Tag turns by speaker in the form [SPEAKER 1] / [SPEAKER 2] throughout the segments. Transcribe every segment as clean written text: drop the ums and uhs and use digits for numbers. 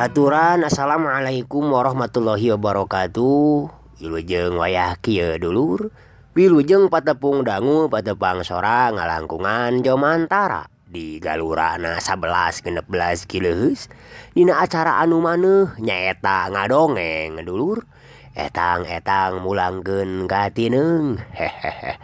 [SPEAKER 1] Aturan assalamualaikum warahmatullahi wabarakatuh. Wilujeng wayah kieu dulur. Wilujeng patepung dangu patepang sora ngalangkungan jomantara di galurana 11 16 kilohertz dina acara anu maneuh nyaeta ngadongeng dulur. Etang-etang mulangkeun ka tineung. Hehehe.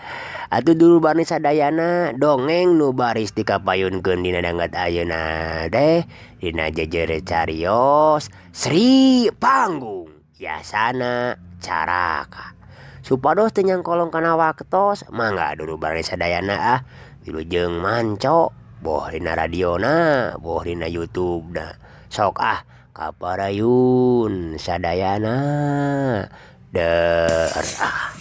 [SPEAKER 1] Atuh dulur bani sadayana dongeng nu baris dikapayunkeun dina danget ayeuna teh dina jejer carios Sri Panggung Yasana Caraka. Supados teu nyangkolong kana waktos mangga dulur barani sadayana ah wilujeng manco boh dina radiona boh dina YouTube-na sok ah kaparayun sadayana derah.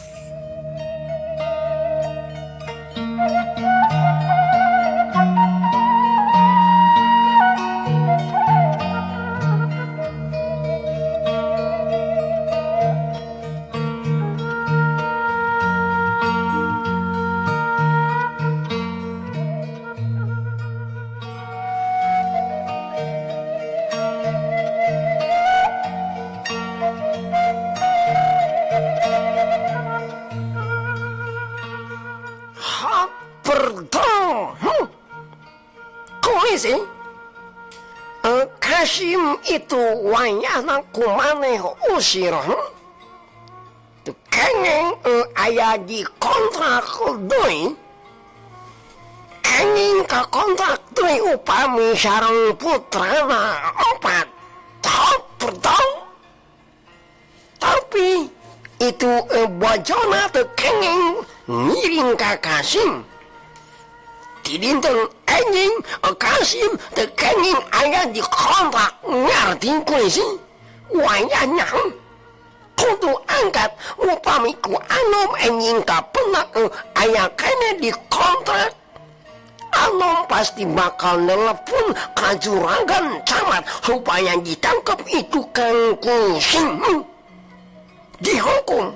[SPEAKER 2] Kasim itu wayahna kumaneh usir teu kengeng aya di kontrak deui kenging ka kontrak deui upami sareng putrana opat top perdong tapi itu bojona teu kenging ngiring ka Kasim di dinten anjing Kasim teu kenging aya di kontrak ngarti kulisi wayahnya kudu angkat upami ku anom anjing kapenak aya kene di kontrak anom pasti bakal nelpon ka juragan camat supaya ditangkap itu Kang Kusim dihukum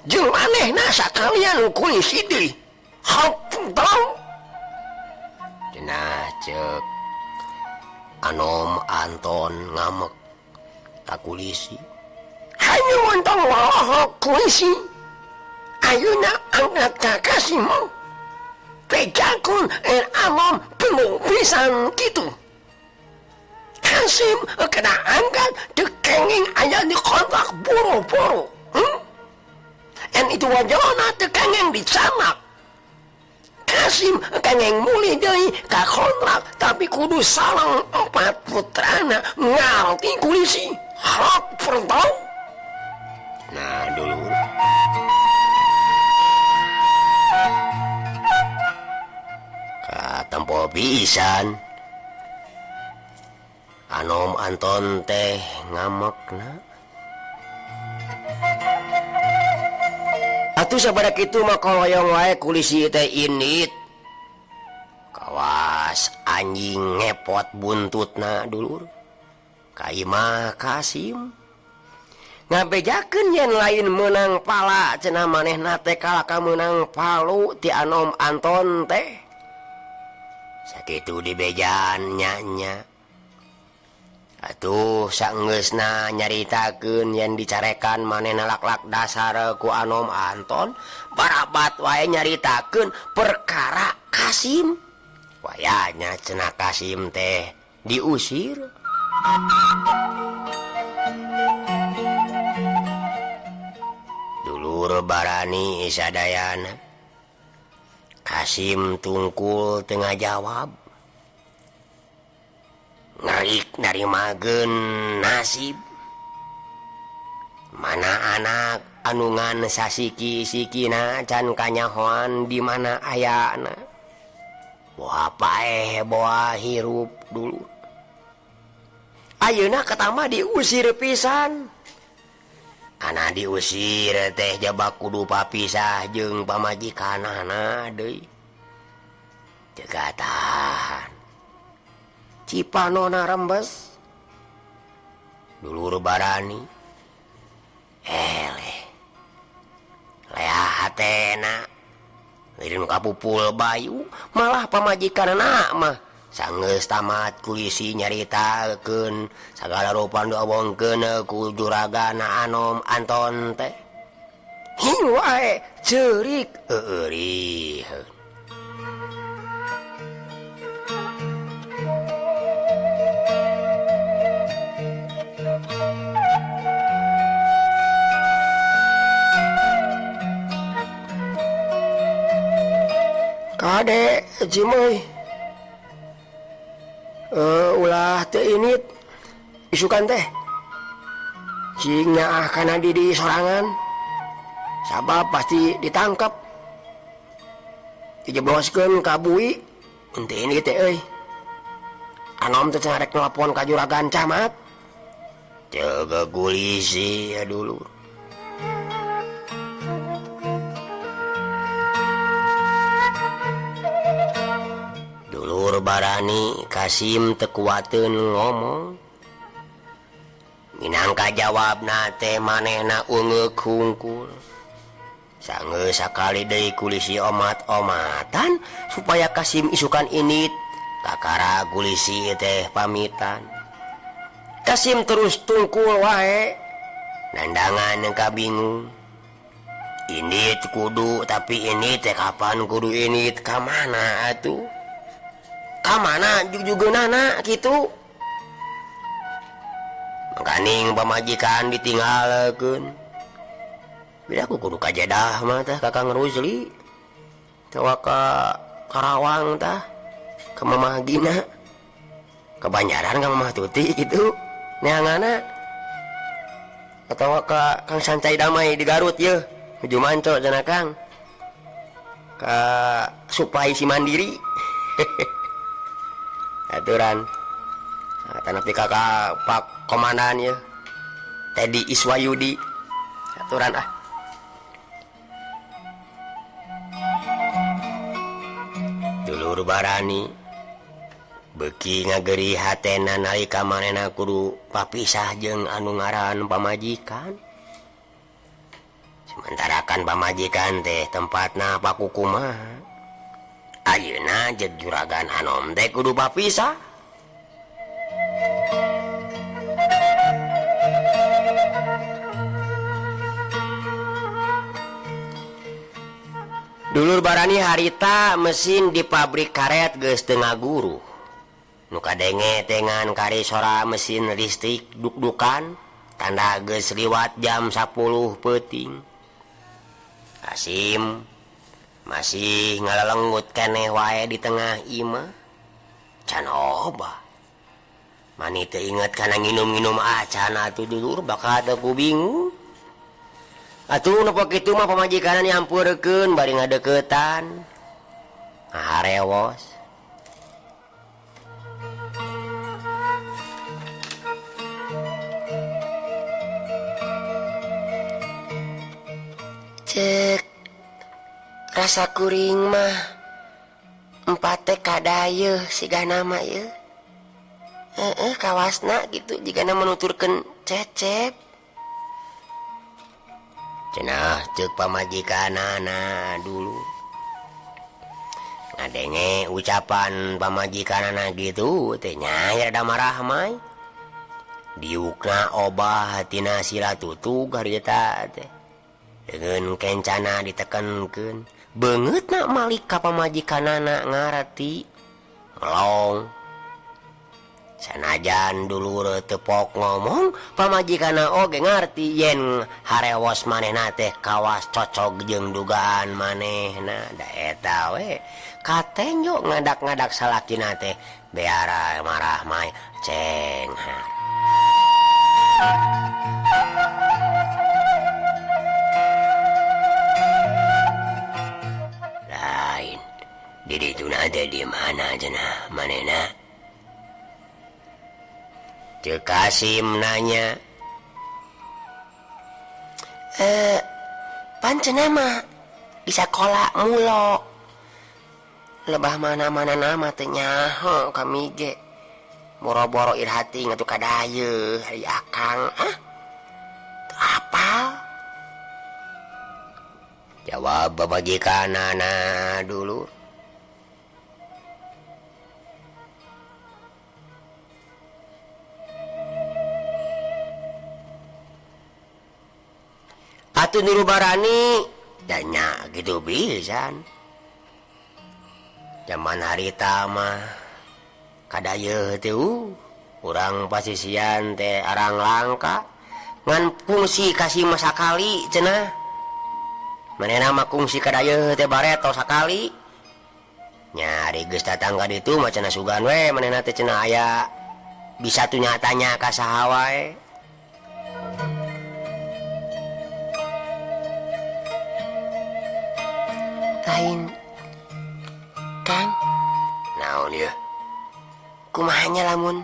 [SPEAKER 2] jeung manehna sakalian kulisi deui hapdong.
[SPEAKER 1] Cenah cek Anom Anton ngamek ka kulisi.
[SPEAKER 2] Hayu montong walohok kulisi. Ayeuna angkat ka Kasim. Bejakun anom penuh pisan kitu. Kasim kena angkat teu kenging aya di kontrak buru-buru. En itu wajahna teu kenging dicamak. Kasim kenging mulih deui ka kontrak tapi kudu sareng empat putrana ngarti kulisi hak pertau.
[SPEAKER 1] Nah dulur katempo pisan Anom Anton teh ngamekna. Atuh sabada kitu mah koloyong wae kulisi teh indit. Kawas anjing ngepot buntutna dulur. Ka imah Kasim. Ngabejakeun yen lain meunang pala cenah manehna teh kalaka meunang palu ti Anom Anton teh. Sakitu dibejaan nya-nya. Atuh saenggeusna nyaritakeun yen dicarekan manehna lak-lak dasar ku Anom Anton barabat wae nyaritakeun perkara Kasim. Wayahnya cenah Kasim teh diusir. Dulur barani sadayana. Kasim tungkul teu ngajawab. Ngerik narimageun nasib. Mana anak anu ngan sasiki-sikina can kanyahoan di mana ayana. Boa paeh boa hirup dulu. Ayeuna ketama diusir pisan. Ana diusir teh jabak kudu papisah jeung pamajikanana deui. Teu katahan. Cipanona rembes. Dulur barani. Eleh. Leah hatena. Lirin kapupul bayu malah pamajikanana mah Sanggeus tamat kulisi nyaritakeun sagala rupa nu diomongkeun ku juragan Anom Anton teh.
[SPEAKER 2] Hing wae ceurik
[SPEAKER 1] eureurih.
[SPEAKER 2] Kade Cimoy ulah teu init isukan teh cing nyaah kana didi sorangan sabab pasti ditangkap dijebloskeun ka bui henteu ini teh euy Anom teh cenah rek nelpon ka juragan camat
[SPEAKER 1] Jaga gulisi ya dulu. Dulur barani Kasim teu kuateun ngomong. Minangka jawabna teh manehna ungeuk hungkul. Sanggeus sakali deui kulisi omat-omatan supaya Kasim isukan init kakara kulisi teh pamitan. Kasim terus tungkul wae nandangan ka bingung. Init kudu tapi ini teh kapan kudu init ka mana atuh?
[SPEAKER 2] Ka mana jujugeunana kitu?
[SPEAKER 1] Mangkaning pamajikan ditinggalkeun. Bila aku kudu ka Jeddah mah tah ka Kang Rusli. Tawa ka Karawang tah ka Mamah Gina. Ka Banjaran ka Mamah Tuti kitu. Neangana atawa ka Kang Sancai Damai di Garut yeuh. Nuju manco cenah Kang. Ka Suplai Si Mandiri. Aturan. Nah, tanah ka Pak Komandan yeuh. Teddy Iswayudi. Aturan ah. Dulur barani beuki ngageri hatena nalika manehna kudu papisah jeung anu ngaran pamajikan. Sementara kan pamajikan teh tempatna pakukumaha. Ayeuna jeung juragan Anom teh kudu papisah. Dulur barani harita mesin di pabrik karet geus teu ngaguruh. Nu kadenge tengan kari sora mesin listrik duk-dukan tanda geus liwat jam 10 peuting. Kasim masih ngalalenggut keneh wae di tengah imah. Can obah. Mani teu inget kana nginum-nginum acan atuh dulur bakal teu ku bingung. Atuh nu kitu mah pamajikanna nyampeurkeun bari ngadeukeutan. Ngaharewos.
[SPEAKER 2] Cek rasa kuring mah empat teh kadayeuh sigana mah yeuh. Heeh kawasna gitu jigana menuturkeun Cecep.
[SPEAKER 1] Cenah ceuk pamajikanana dulu. Ngadenge ucapan pamajikanana gitu teh nya rada marah mai. Diukna obah tina sila tutug harita teh. Dengan kencana ditekankeun beungeutna malik ka pamajikanana ngarti melong. Sanajan dulur tepok ngomong pamajikanna oge ngarti yen harewos manehna teh kawas cocog jeung dugaan manehna. Da eta we katenjo ngadak-ngadak salakina teh beara marah mai cenghar. Lain di dituna teh di mana cenah manehna? Ceuk Kasim nanya.
[SPEAKER 2] Pan cenah mah di sakola mulo. Lebah mana-mana nama teh nyaho kami ge. Boro-boro irhati ngatuh kadayeuh ari akang ah. Teu apal.
[SPEAKER 1] Jawab pamajikanana dulu. atuh niru barani nya gitu pisan. Zaman harita mah kadayeuh teh urang pasisian teh arang langka ngan fungsi kasih mah sakali cenah. Manehna mah kungsi kadayeuh teh bareto sakali. Nya ari geus datang ka ditu mah cenah sugan we manehna teh cenah aya bisa tuh nyatanya ka saha wae. Lain Kang, naon ieu? Kumahanya lamun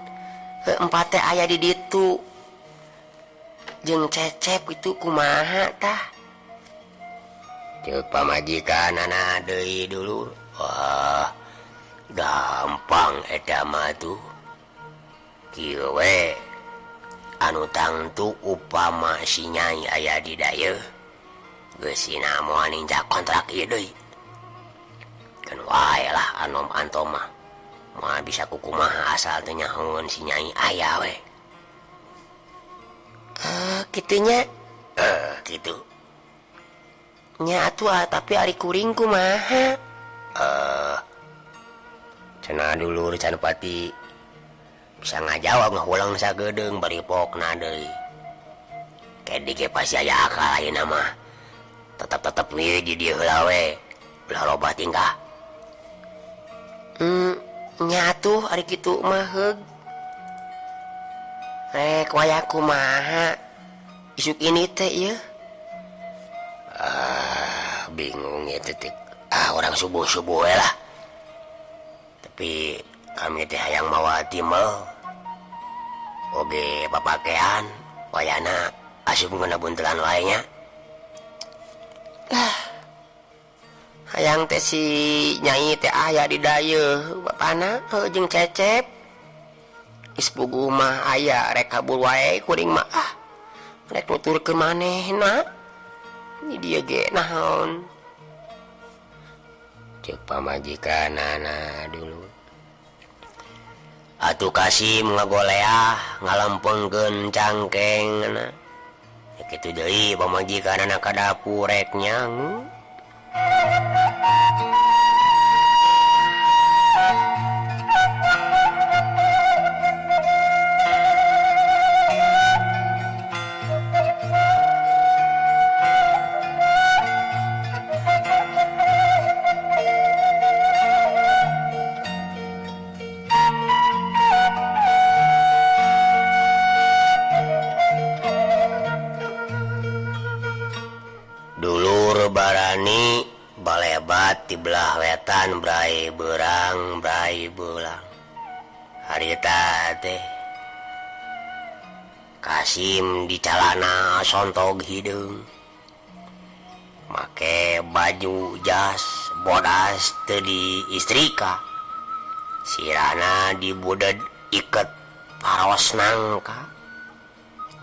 [SPEAKER 1] empat teh aya di ditu jeung Cecep itu kumaha tah? Ceuk pamajikanana deui dulur. Wah, gampang eta mah tuh. Kieu we anu tangtu upama si Nyai aya di dayeuh geus sina moal ninjak kontrak ieu deui. Keun wae lah anom antom mah. Moal bisa kukumaha asal teu nyahoeun si Nyai aya we. Kitunya kitu. Nya atuh tapi ari kuring kumaha? Cenah dulur can pati bisa ngajawab ngahulang sagedeung bari pokna deui. Kedi ge pasti aya akal ayeuna mah. Tetep-tetep we di dieu heula we. Ulah loba tingkah. Nya atuh ari kitu mah heug. Rek waya kumaha isuk ini teh ieu? Bingung ya titik. Orang subuh-subuh we lah. Tapi kami teh hayang mawa timel. Oge papakean wayana asup ngena buntelan wae nya. Lah hayang teh si Nyai teh aya di dayeuh bapana heuh jeung Cecep. Geus puguh mah aya rek kabur wae kuring mah ah. Rek nuturkeun manehna. Di dieu ge naon? Ceuk pamajikanana dulu. Atuh Kasim ngagoleah ngalempengkeun cangkengna. Kitu deui pamajikanana ka dapur rek nyangu. Dulur barani balebat di belah wetan brai berang brai belang. Harita teh Kasim di calana sontog hideung. Make baju jas bodas teu diistrika. Sirana dibuded iket paros nangka.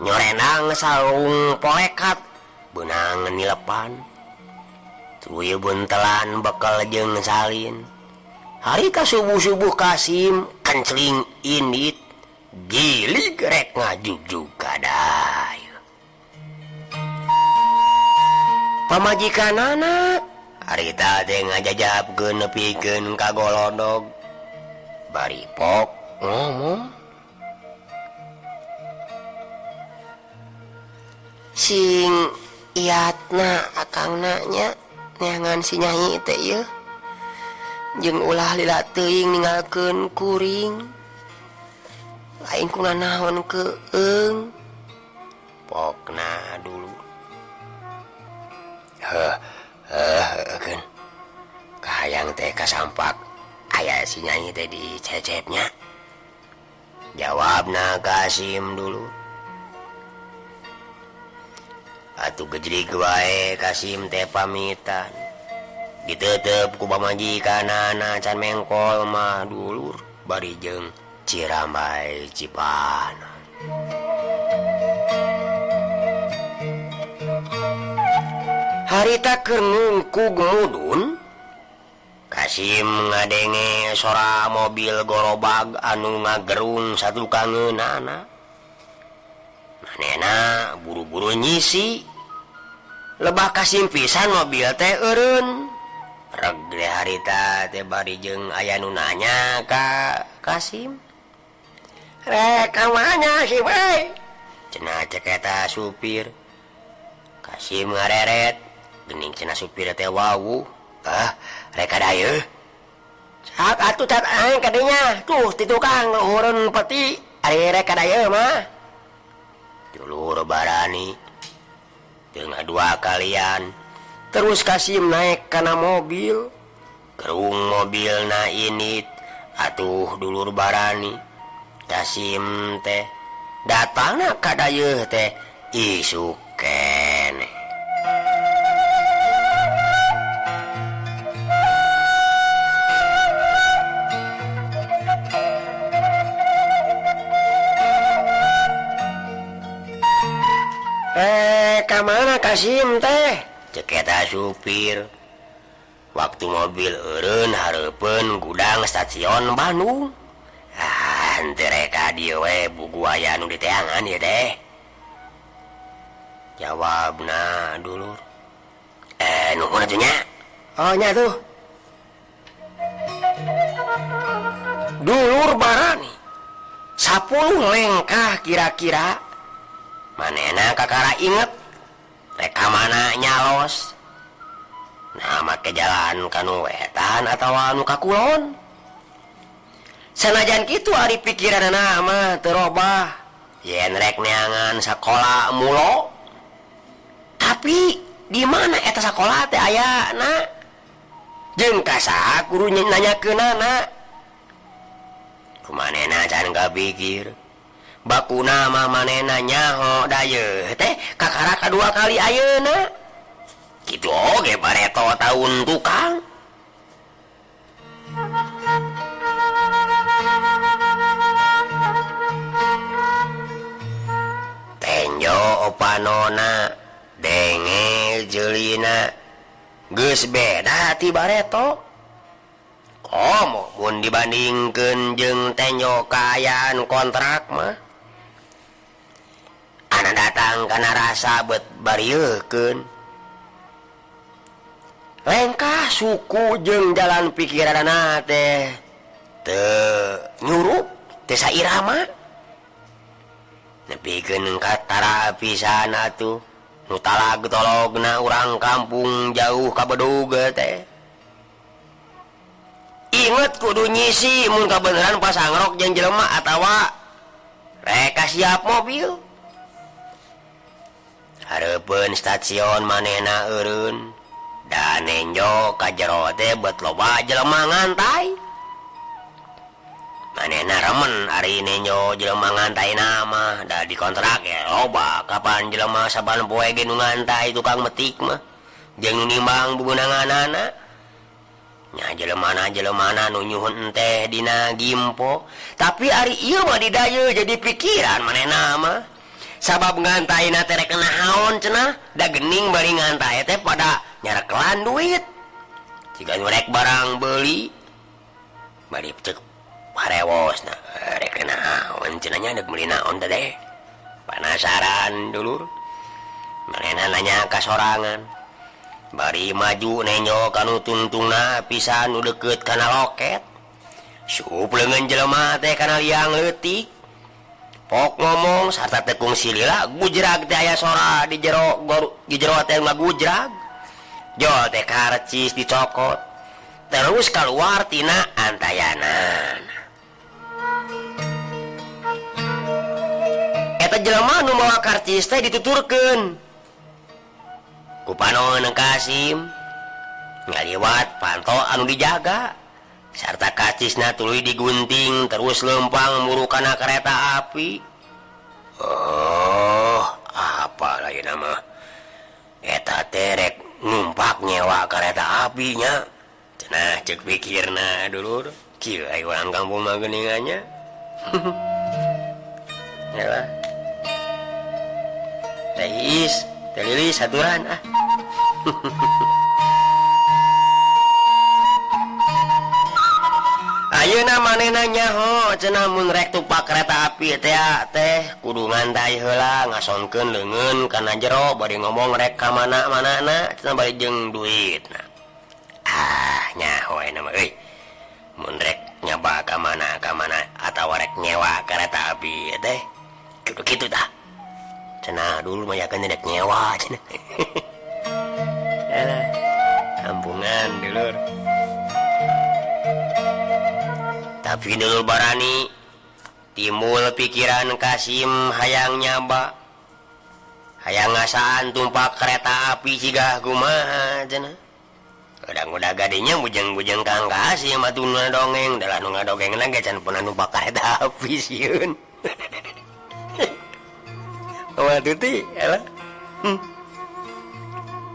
[SPEAKER 1] Nyorenang sarung polekat beunang nilepan. Tuluy buntelan bekel jeung salin. Harita subuh-subuh Kasim kencling indit gilig rek ngajugjug ka dayeuh. Pamajikanana harita teh ngajajabkeun nepikeun ka golodog. Bari pok ngomong. Sing iatna akangna nya neangan si Nyai teh ieu. Jeung ulah lila teuing ninggalkeun kuring. Lain kuna naon keung. Pokna dulu. Heuh heuh keun. Kahayang teh kasampak aya si Nyai teh di cecepnya. Jawabna Kasim dulu. Atuh gejrig wae Kasim teh pamitan. Ditetep ku pamajikanana can mengkol mah dulur bari jeung Cirambay Cipanon. Harita keur ngungkug mudun, Kasim ngadenge sora mobil gorobag anu ngagerung satukangeunana. Manehna buru-buru nyisi. Lebah Kasim pisan mobil teh eureun. Reg deh harita teh bari jeung aya nu nanya ka Kasim.
[SPEAKER 2] Rek ka mana sih we?
[SPEAKER 1] Cenah cek eta supir. Kasim ngareret, geuning cenah supir teh wawuh. Ah, rek ka dayeuh.
[SPEAKER 2] Sak atuh cat aing ka dinya. Tuh ti tukang luhureun peti, ari rek ka dayeuh mah.
[SPEAKER 1] Dulur barani. Tengah dua kalian. Terus Kasim naik kana mobil. Kerung mobil na ini atuh dulur barani. Kasim teh datangna ka dayeuh teh isuk keneh.
[SPEAKER 2] Ka mana Kasim teh?
[SPEAKER 1] Cek eta supir. Waktu mobil eureun hareupeun gudang stasiun Bandung. Ah, henteu rek ka dieu we bugu aya nu diteangan ieu teh. Jawabna dulur. Nuhun atuh nya.
[SPEAKER 2] Oh nya tuh. Dulur barani 10 lengkah kira-kira.
[SPEAKER 1] Manehna kakara inget rek ka mana nyalos. Nah make jalan kanu wetan atawa anu ka kulon. Sanajan kitu ari pikiranna mah teu robah. Yen rek neangan sakola mulo. Tapi di mana eta sakola teh ayana? Jeung ka saha guru nanyakeunana? Kumanehna can kapikir. Bakuna mah manehna nyaho dayeuh teh kakara kadua kali ayeuna. Kitu oge bareto taun tukang. Tenjo opanona denge jeulina geus beda ti bareto. Komo mun dibandingkeun jeung tenjo kaayaan kontrak mah. Ana datang kana rasa bet barieukeun. Lengkah suku jeung jalan pikiranna teh teu nyurup teu sairama. Nepikeun ka tara pisan atuh nu talag tologna urang kampung jauh ka bedug teh. Inget kudu nyisi mun kabeneran pasangrok jeung jelema atawa rek siap mobil. Hareupeun stasiun manehna eureun da nenjo ka jero teh bet loba jelema ngantai. Manehna remen ari nenjo jelema ngantai mah da dikontrak ya loba kapan jelema saban poe ge nu ngantai tukang metik mah jeung nu nimbang bubeunanganana. Nya jelema-jelema nu nyuhun teh dina gimpo. Tapi ari ieu mah didayeuh jadi pikiran manehna mah. Sabab ngantaina teh rek naon cenah da gening bari ngantai teh pada nyarekelan duit. Jiga rek barang beuli bari cek parewosna rek naon cenah nya deuk meuli naon teh deh. Panasaran dulur. Manehna nanya ka sorangan. Bari maju nenjo kanu tungtungna pisan nu deukeut kana loket. Sup leungeun jelema teh kana liang leutik. Pok ngomong sarta tekung silila gujrag teh aya sora di jero di jero teh ngagujrag. Jol teh karcis dicokot. Terus keluar tina antayanan. Eta jelema nu mawa karcis teh dituturkeun. Ku panon Kasim ngaliwat panto anu dijaga. Sarta kacisna tuluy digunting terus lempang muru kana kereta api. Oh, apa lagi nama? Eta teh rek numpak nyewa kereta apinya. Cenah cek pikirna dulur. Kieu aya urang kampung mah geuningannya. Yalah. Teh Iis, Teh Lilis aturan ah. Ayeuna manehna nyaho cenah mun rek tumpak kereta api teh teh kudu ngantai heula ngasongkeun leungeun kana jero bari ngomong rek ka mana-manana cenah bari jeung duitna. Ah nyaho ayeuna mah euy. Mun rek nyaba ka mana-ka mana atawa rek nyewa kereta api teh kudu kitu tah. Cenah dulu mah yakeun rek nyewa cenah. Alah, kampungan dulur. Tapi dulur barani timbul pikiran Kasim hayang nyaba hayang ngasaan tumpak kereta api cigah kumaha cenah. Udah-udah gadinya bujeng-bujeng Kang Kasim atuh nu dongeng dalah nu ngadongengna ge can pernah numpak kereta api sieun. Wah tuti alah.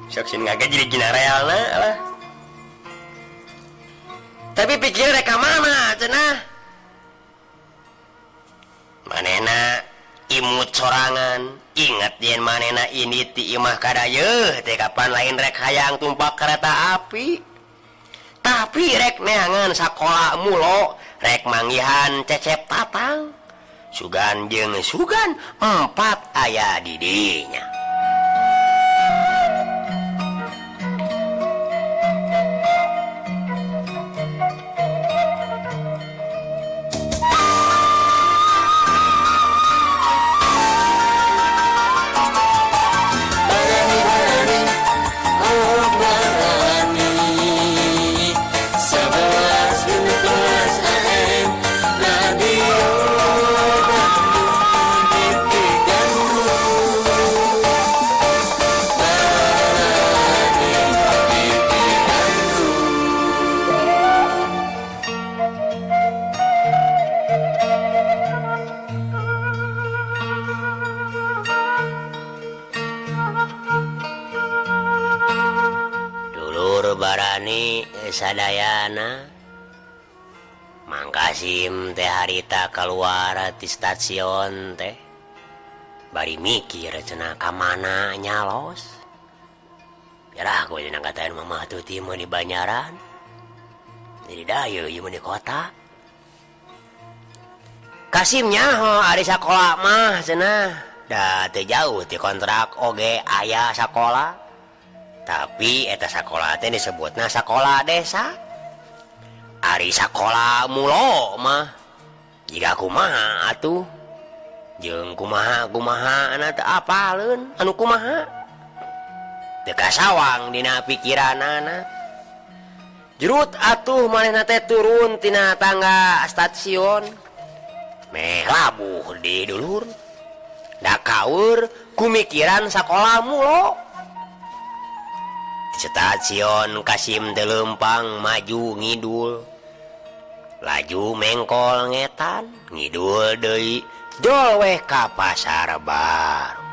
[SPEAKER 1] Sok sieun ngage jadi gina realna alah. Tapi pikir rek ka mana cenah. Manehna imut sorangan, inget yen manehna ini ti imah kadayeuh teh kapan lain rek hayang tumpak kereta api. Tapi rek neangan sakola mulo, rek manggihan Cecep Tatang. Sugan jeung sugan empat aya di dinya. Sadayana Mang Kasim teh harita keluar ti stasiun teh bari mikir cenah ka mana nyalos. Yarah aku cenah katain mamah tuti mah di Banyaran. Jadi dayu ieu mah di kota. Kasim nyaho ari sakola mah cenah da teu jauh ti kontrak oge aya sakola. Tapi eta sakola teh disebutna sakola desa. Ari sakola mulo mah jiga kumaha atuh jeung kumaha kumaha ana teu apaleun anu kumaha teu kasawang dina pikiranana. Jurut atuh manehna teh turun tina tangga stasiun meh labuh di dulur da kaur kumikiran sakola mulo. Stasiun Kasim teu leumpang maju ngidul laju mengkol ngetan ngidul deui jol weh ka pasar baru.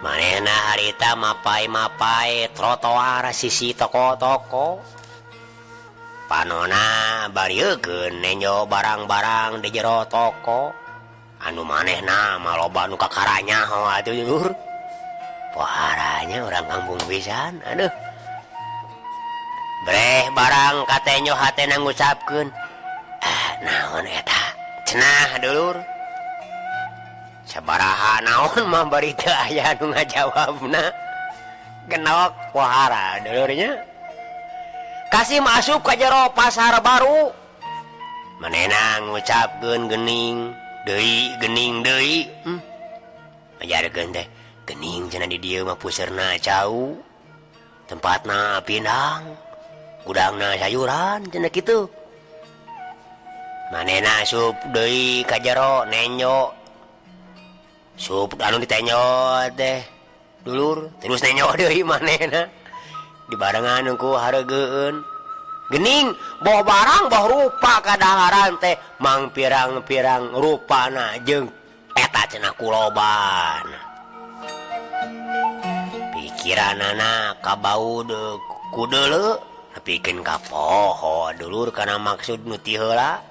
[SPEAKER 1] Manehna harita mapai-mapai trotoar sisi toko-toko panona bariekeun nenjo barang-barang di jero toko. Anu manehna mah loba nu kakaranya ho atuh dulur. Poharanya orang kampung pisan aduh. Breh barang katenyo hatena ngucapkeun. Ah naon eta? Cenah dulur. Sabaraha naon mah bari teu aya nu ngajawabna. Genok pohara dulurnya. Kasih masuk ka jero pasar baru. Manehna ngucapkeun geuning deui gening deui. Ajarkeun teh gening cenah di dieu mah puserna cau. Tempatna pindang, gudangna sayuran cenah kitu. Manehna asup deui ka jero nenjo. Sup anu ditenjo teh dulur terus nenjo deui manehna. Dibarengan ku hareugeun. Gening boh barang boh rupa kadaharan teh mang pirang-pirang rupana jeung eta cenah kuloban. Pikiranana kabau ku deuleu nepikeun ka poho dulur kana maksud nu ti heula.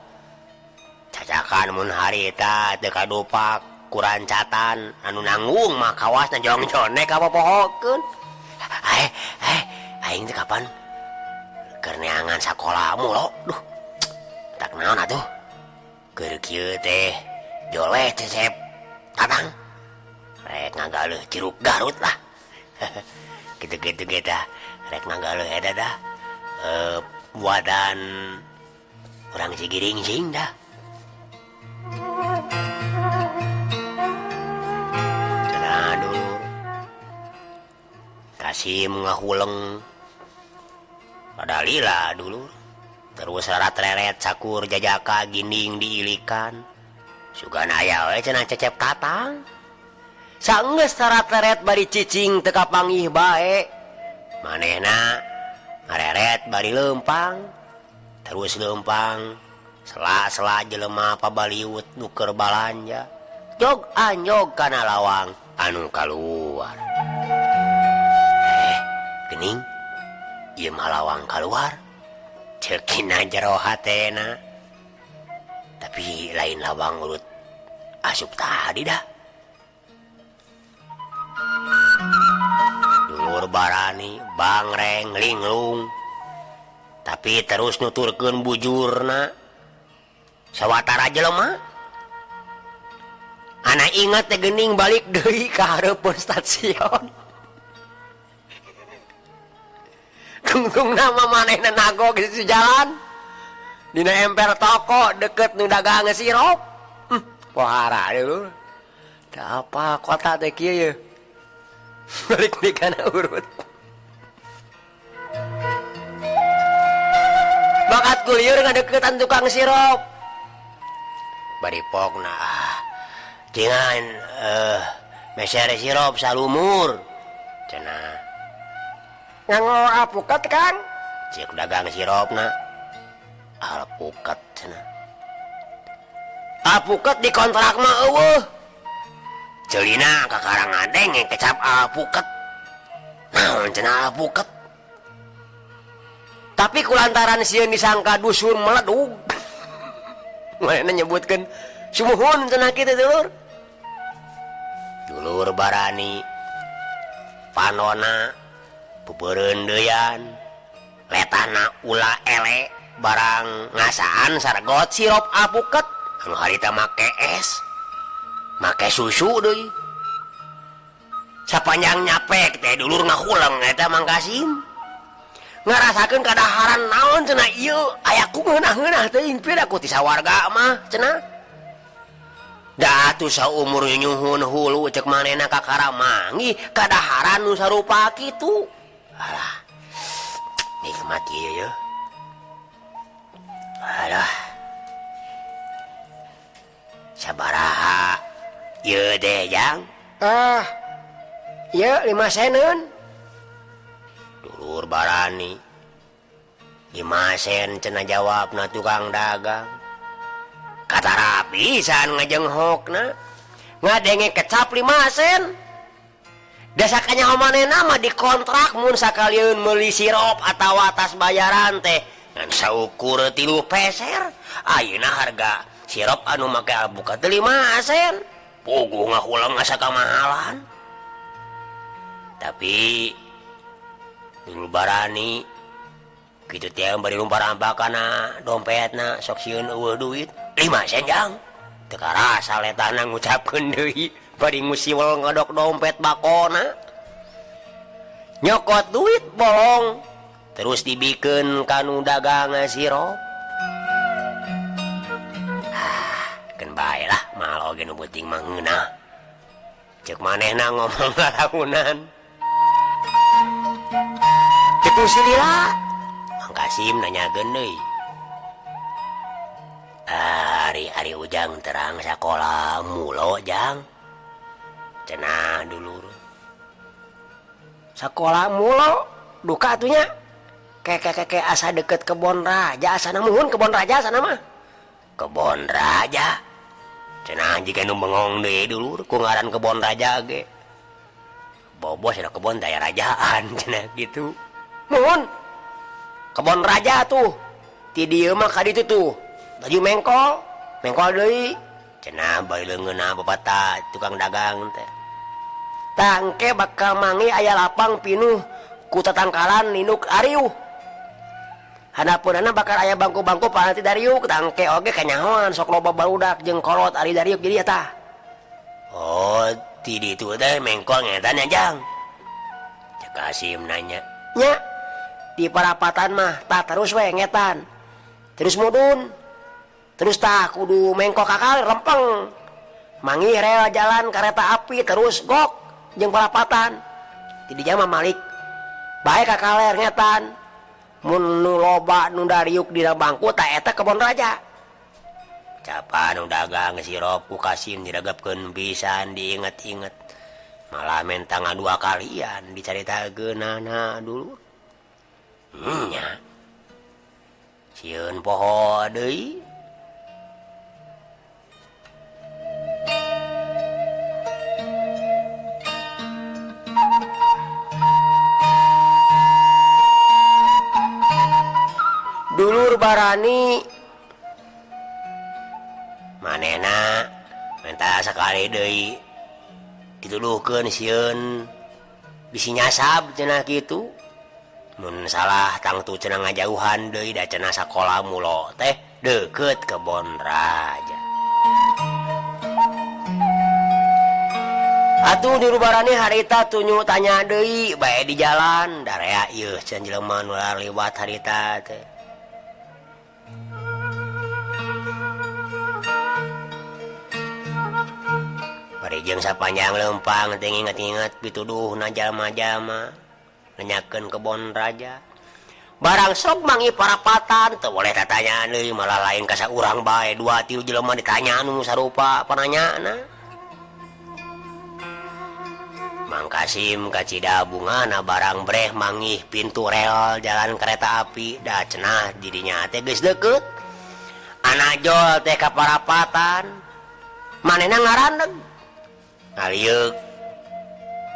[SPEAKER 1] Cacakan mun harita teu kadupak Kurancatan anu nanggung mah kawasna jongjonek ka popohokeun. Eh eh aing teh kapan keur neangan sakola mulo. Duh. Tak naon atuh. Keur kieu teh joleh cecep tatang. Rek ngagaleuh Curug Garut lah. Gitu-gitu ge tah. Rek ngagaleuh eta dah. Buatan urang Cigiringsing dah. Cenah dulur. Kasim ngahuleng. Padalila dulur. Terus syarat reret sakur jajaka ginding diilikan. Sugan aya we cenah cecep tatang. Sanggeus syarat reret bari cicing teu kapanggih bae. Manehna ngareret bari leumpang. Terus leumpang sela-sela jelema pabaliut nu keur balanja. Jog anjog kana lawang anu kaluar. Gening ieu mah lawang kaluar. Ceukina jero hatena. Tapi lain lawang urut asup tadi dah. Dulur barani bangreng linglung. Tapi terus nuturkeun bujurna. Sawatara jelema. Ana inget teh geuning balik deui ka hareupeun stasiun. Tungtung nama manehna nagog di sisi jalan. Dina emper toko deket nu dagang sirup. Pohara dulur. Teu apa kota teh kieu ye. Balik deui kana urut. Bakat kulieur ngadeukeutan tukang sirup. Bari pokna jangan meser sirup salumur. Cenah.
[SPEAKER 2] Nganggo alpukat Kang?
[SPEAKER 1] Cek dagang sirupna. Alpukat cenah. Alpukat dikontrak mah eueuh. Celina ka Karangadeng yang kecap alpukat. Naon cenah alpukat? Tapi kulantaran sieun disangka dusun meledug. Mana nyebutkeun sumuhun cenah kitu dulur. Dulur barani panona pupeurendeuyan letana ula ele barang ngasaan sargot sirup alpukat anu harita make es make susu deui. Sapanjang nyapek teh dulur ngahuleng eta Mang Kasim. Ngarasakeun kadaharan naon cenah ieu aya ku ngeunah-ngeunah teuing pira ku ti sawarga mah cenah. Da atuh saumur nyuhun hulu cek manehna kakara manggih kadaharan nu sarupa kitu. Alah. Nikmat ieu ye. Alah. Sabaraha ieu teh Jang?
[SPEAKER 2] Ah. Ieu 5 seneun.
[SPEAKER 1] Dulur barani. 5 sen cenah jawabna tukang dagang. Katara pisan ngajenghokna. Ngadenge kecap 5 sen. Dasakanya manehna mah dikontrak mun sakalieun meuli sirup atawa atas bayaran teh ngan saukur 3 peser. Ayeuna harga sirup anu make alpukat teh 5 sen. Puguh ngahulang asa kamahalan. Tapi dulur barani kitu teh bari lumpar-rampak kana dompetna sok sieun eueuh duit 5 sen Jang. Teu karasa letahna ngucapkeun deui bari ngusiwel ngodok dompet bakona. Nyokot duit bolong terus dibikeun ka nu dagang sirup. Ah, keun bae lah mahal oge nu penting mah ngeunah. Ceuk manehna ngomong lalamunan. Ceuk nu silila Mang Kasim nanyakeun deui. Ari Ujang terang sakola mulo Jang. Cenah dulur.
[SPEAKER 2] Sakola mulo duka atunya. Keke asa deket kebon raja asana muhun kebon raja asana mah.
[SPEAKER 1] Kebon raja. Cenah jika nu bengong deui dulur ku ngaran kebon raja ge. Bobos ada kebon daya rajaan cenah gitu.
[SPEAKER 2] Muhun. Kebon raja tuh. Ti dieu mah ka ditu tuh. Baju mengkol, mengkol deui.
[SPEAKER 1] Cenah bari leungeunna bapata tukang dagang teh. Tangke bakal mangi aya lapang pinuh ku tatangkalan ninuk ariuh. Handapeunana bakal aya bangku-bangku panti dariuk tangke oge kanyahoan sok loba barudak jeung kolot ari dariuk jadi eta. Oh, ti ditu teh mengkol ngetan nya Jang. Cek Kasim nanya. Nya di parapatan mah tah terus we ngetan. Terus mudun. Terus tah kudu mengkok kakal lempeng. Manggih rel jalan kereta api terus gok jeung parapatan. Ti dinya mah malik bae ka kaler ngetan. Mun nu loba nu dariuk dina bangku tah eta kebon raja. Capan nu dagang sirop ku Kasim diregepkeun pisan diinget-inget. Malah menta ngadua kalian dicaritakeunana dulu. Nya. Sieun poho deui. Dulur barani manehna menta sakali deui dituduhkeun sieun bisi nyasab cenah kitu. Mun salah tangtu cenah ngajauhan deui da cenah sakola mulo teh deukeut kebon raja. Atuh dulur barani harita tunyu tanya deui bae di jalan darea ieu cenah jelema nu liwat harita teh. Bari jeung sapanjang leumpang teh nginget-inget pituduhna jalma-jalma nanyakeun kebon raja. Barang sok mangi parapatan teu boleh tatanyaan deui malah lain ka saurang bae dua tilu jelema ditanya nu sarupa pananyana. Mang Kasim kacida bungana barang breh mangih pintu rel jalan kereta api da cenah didinya teh geus deukeut. Anajol teh ka parapatan manehna ngarandeg. Ngaliuk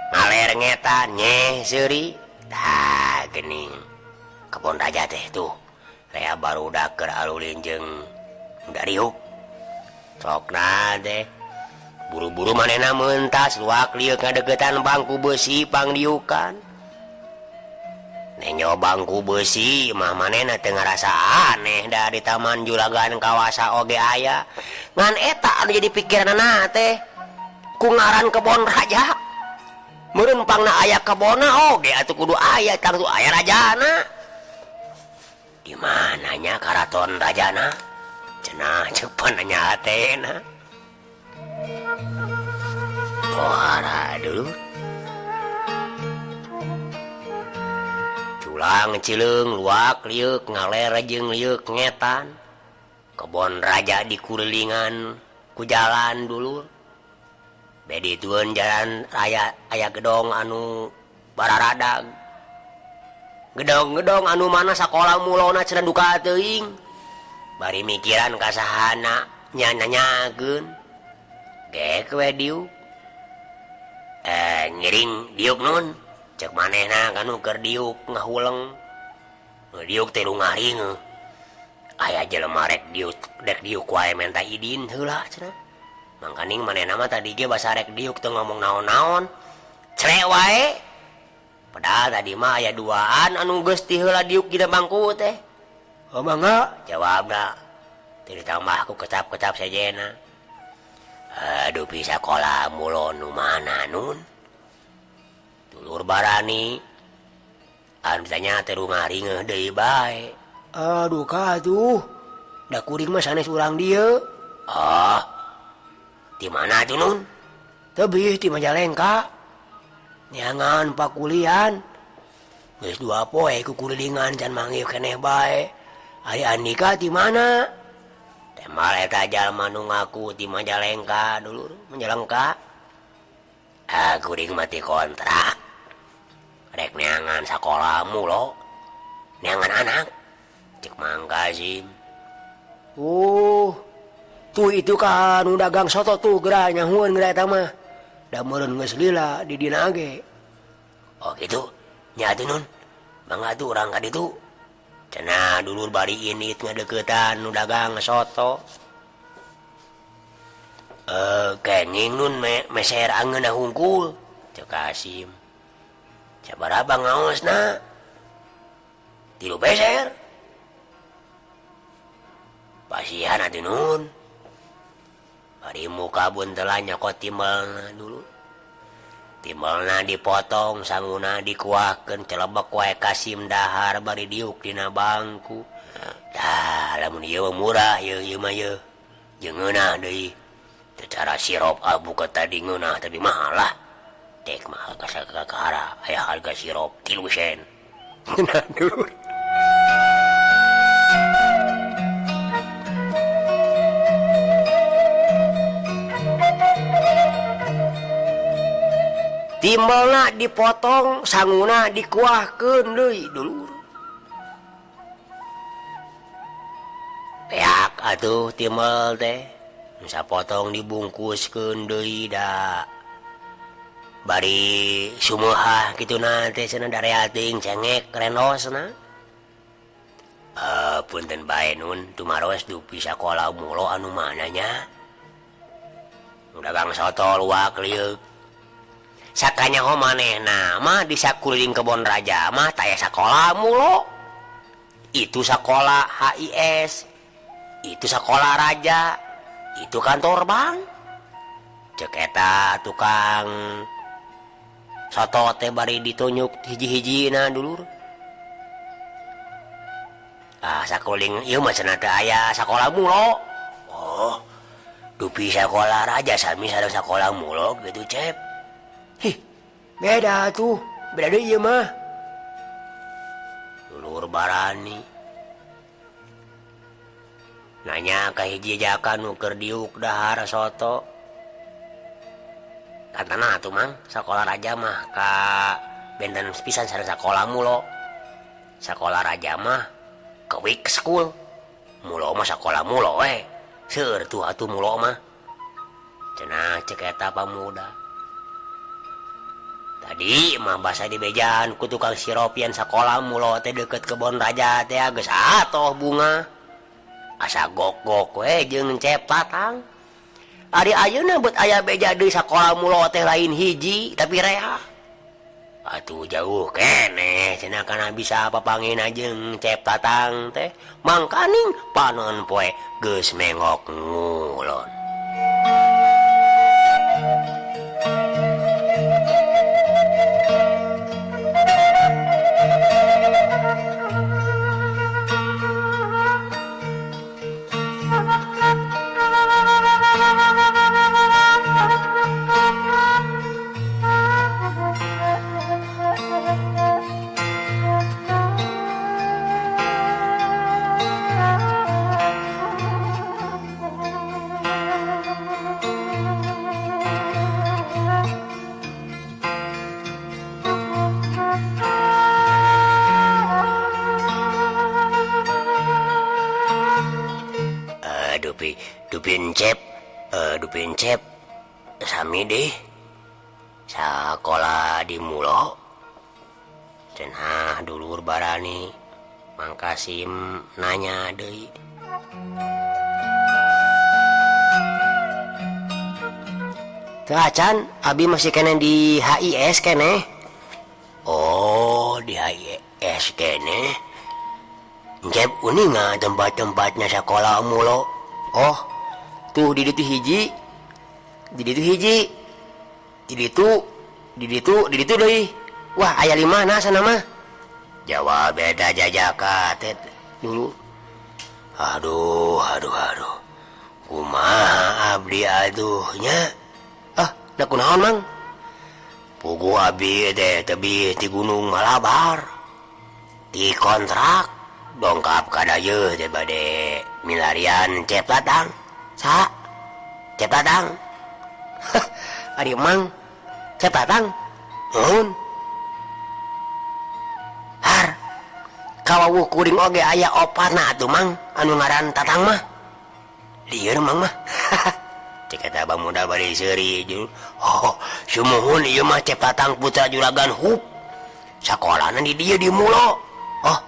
[SPEAKER 1] ngaler ngetan nyeh seuri tah geuning kebon raja teh tuh rea barudak keur alulin jeung dariuk sokna teh buru-buru manehna meuntas luak liuk ngadeukeutan bangku beusi pangdiukan nenyo bangku beusi mah manehna teu ngarasa aneh da di taman juragan kawasa oge aya ngan eta anu jadi pikiranna teh ku ngaran kebon raja meureun pangna aya kebonna oge atuh kudu aya tangtu aya rajana di mananya karaton rajana cenah ceuk pananya hatena pohara dulu culang cileung luak liuk ngaler jeung liuk ngetan kebon raja dikulilingan ku jalan dulur. Bedi tueun jalan raya aya gedong anu bararadag. Gedong-gedong anu mana sakola mulona cenah duka teuing. Bari mikiran ka sahana nya nanyakeun. Gek we diuk. Ngiring diuk nun. Cek manehna kanu keur diuk ngahuleng. Diuk teh lungaring. Aya jelema rek diuk dek diuk wae menta idin heula cenah. Mangkaning manehna mah tadi ge basa rek diuk teu ngomong naon-naon. Cre wae. Padahal tadi mah aya duaan anu geus ti heula diuk dina bangku teh. Oh mangga jawabna. Teu ditambah ku kecap-kecap sejena. Aduh bisa sakola mulo nu mana nun. Dulur barani anu ditanya teh ngaringeuh deui bae. Aduh ka atuh. Da kuring mah sanes urang dieu. Ah. Di mana tuh nun? Tebih di Majalengka. Neangan pakulian. Geus dua poe kukulilingan can manggih keneh bae. Ari Andika di mana? Temal eta jalma nu ngaku di Majalengka dulur, Majalengka. Ah kuring mati kontrak. Rek neangan sakolamu lo. Neangan anak. Cek Mang Kasim. Oh. Tuh itu kan nu dagang soto tuh geura nyahueun geura eta mah. Da meureun geus lila di dina ge. Oh gitu. Nya atuh nun. Mangga atuh urang ka ditu. Cenah dulur bari ini ngadeuketan nu dagang soto. Kenging nun meser angeunah hungkul cek Kasim. Sabaraha ngaosna? 3 peser. Pasihan atuh nun. Bari muka buntelan nyokot timelna dulu. Timelna dipotong, sanguna dikuahkeun, celebek wae Kasim dahar bari diuk dina bangku. Tah, lamun ieu murah ieu ieu mah ieu. Jeung ngeunah deui. Secara sirup abu ka tadi ngeunah tapi mahal lah. Dek mahal kasakakara aya harga sirup 3 sen. Nah, dulur. Timbelna dipotong, sanguna dikuahkeun deui dulur. Peak atuh timbel teh. Sapotong dibungkuskeun deui da. Bari sumuhah kituna teh cenah dareal teuing cengek renosna. Punten bae nun, tumaros dupi sakola mulo anu mana nya? Dagang soto luak liuk. Sakanya ho manehna mah di sakuliling kebon raja mah taya sakola mulo. Itu sakola HIS, itu sakola raja, itu kantor bank. Cek eta tukang soto teh bari ditunjuk hiji-hijina dulur. Ah sakuling ieu mah cenah teu aya sakola mulo. Oh, dupi sakola raja sami sareng sakola mulo gitu Cep. Hih, beda tuh, beda deui ieu mah. Dulur barani. Nanya ka hiji jaka nu keur diuk dahar soto. Kantana atuh Mang, sakola raja mah ka benten pisan sareng sakola mulo. Sakola raja mah ke week school. Mulo mah sakola mulo we. Seueur tuh atuh mulo mah. Cenah cek eta pamuda. Tadi mah basa dibejaan ku tukang siropian sakola mulo teh deukeut kebon raja teh geus atoh bunga. Asa gok-gok we jeung Cep Tatang. Ari ayeuna beut aya beja deui sakola mulo teh lain hiji tapi rea. Atuh jauh keneh cenah kana bisa papangina jeung Cep Tatang teh. Mangkaning panon poe geus mengok ngulon. Dupin Cep sami deh sakola di mulo cenah dulur barani Mang Kasim nanya deui. Teu acan abi masih keneh di HIS keneh. Oh, di HIS keneh. Cep uninga tempat-tempatnya sakola mulo. Oh, tuh di ditu hiji, di ditu hiji, di ditu, di ditu, di ditu deui. Wah, aya lima na sana mah. Jawab beda jajaka teh dulu. Aduh, aduh, aduh. Kumaha abdi aduhnya? Ah, da kunaon Mang? Puguh abdi teh tebih ti Gunung Malabar. Ti kontrak dongkap ka dayeuh teh bade milarian Cep Tatang. Sa? Cep Tatang. Ari Mang, Cep Tatang. Nuhun. Har. Kawawuh kuring oge aya opatna atuh Mang, anu ngaran Tatang mah. Lieur Mang mah. Cek eta abang muda bari seuri jeung. Oh, sumuhun ieu mah Cep Tatang putra juragan Hup. Sakolana di dieu di Mulo. Oh,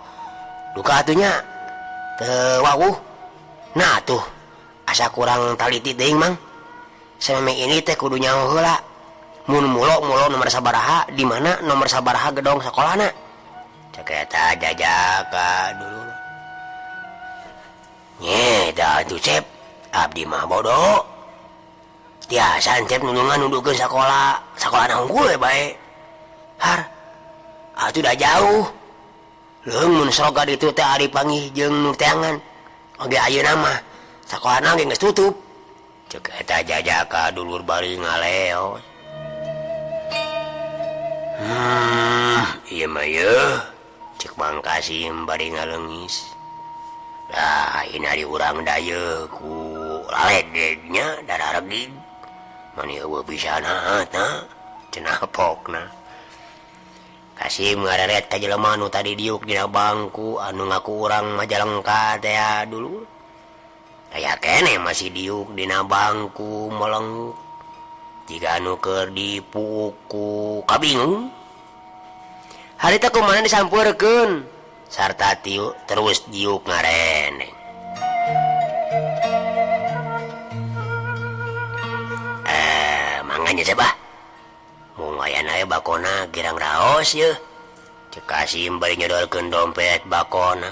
[SPEAKER 1] duka atuh nya. Teu wawuh. Nah tuh, asa kurang taliti teuing Mang. Sameme ini teh kudu nyaho heula. Mun mulo-mulo nomor sabaraha di mana nomor sabaraha gedong sakolana. Cek eta jajaka dulur. Nye da atuh Cep, abdi mah bodoh. Tiasa Cep nulungan nuduhkeun sakola, sakolana unggul we bae. Har, atuh da jauh. Leung mun sroga ditu teh ari panggih jeung nu teangan. Oge ayeuna mah sakolana ge geus tutup. Cek eta jajaka dulur bari ngaleos. Ieu mah yeuh. Cek Mang Kasim bari ngaleungis. Lah, ini ari urang da yeuh ku laledegnya darah regig. Mani eueuh pisana ta cenah pokna. Kasim ngareret ka jelema nu tadi diuk dina bangku anu ngaku urang Majalengka teh dulur. Aya keneh masih diuk dina bangku meleng. Jiga anu keur dipuku kabingung. Harita kumaha disampeurkeun sarta tiu terus diuk ngareneng. Manganya siapa? Mung aya bakona girang raos yeuh. Cek Kasim bari nyodorkeun dompet bakona.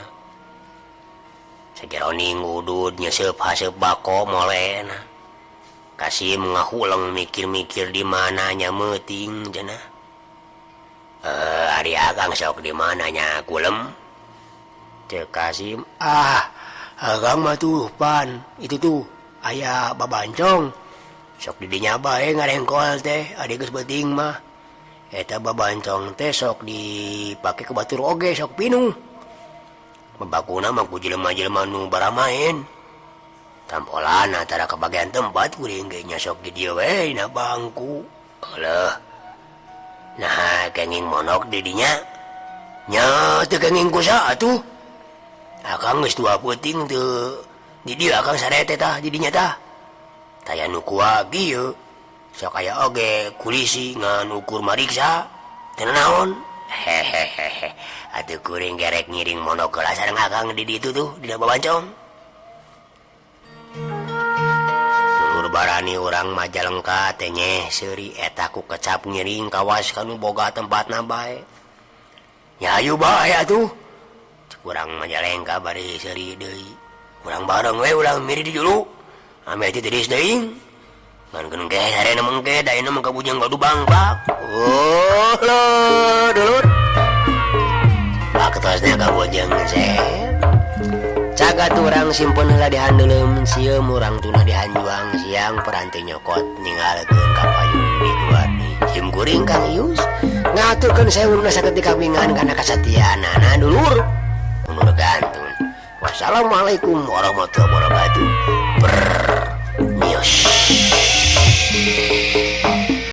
[SPEAKER 1] Sajeroning ngudud nyeseup haseup bako molena. Kasim ngahuleng mikir-mikir di mananya meuting cenah. Ari akang sok di mananya kulem. Cek Kasim, ah akang mah tuh pan itu tuh aya babancong. Sok di dinya bae ngarengkol teh ari geus beuting mah. Eta babancong teh sok dipake ku batur oge sok pinuh. Babakuna mah ku jelema-jelema nu baramaen. Tampolan antara kebagian tempat kuring ge nya sok di dieu we dina bangku. Alah. Nah, kenging monok di dinya. Nya teu kenging ku saha atuh. Akang geus dua peuting teu di dieu akang sarete tah di dinya tah. Taya nu kuagi yeuh. Sok aya oge kulisi ngan ukur mariksa. Teu naon? Hehehehe. Atuh kuring gerek ngiring monok heula sareng akang di ditu tuh dina babancong. Dulur barani urang Majalengka teh nyeh seuri eta ku kecap ngiring kawas kanu boga tempatna bae. Nya ayu bae atuh. Cek urang Majalengka bari seuri deui. Urang bareng we urang miri di julu. Ame teh tiris deui. Ngan keun ge harena mengke da ayeuna mah kabujang gaduh bangpak. Oh lo dulur. Waktosna kabujang sep. Cagat urang simpen heula di handeuleum sieum urang tuna di hanjuang siang peranti nyokot ninggalkeun ka payun di guardi. Sim kuring Kang Ius ngaturkeun sewu saketik kabingan kana kasatianana dulur. Unur gantun. Wassalamualaikum warahmatullahi wabarakatuh. Brrr. Mios.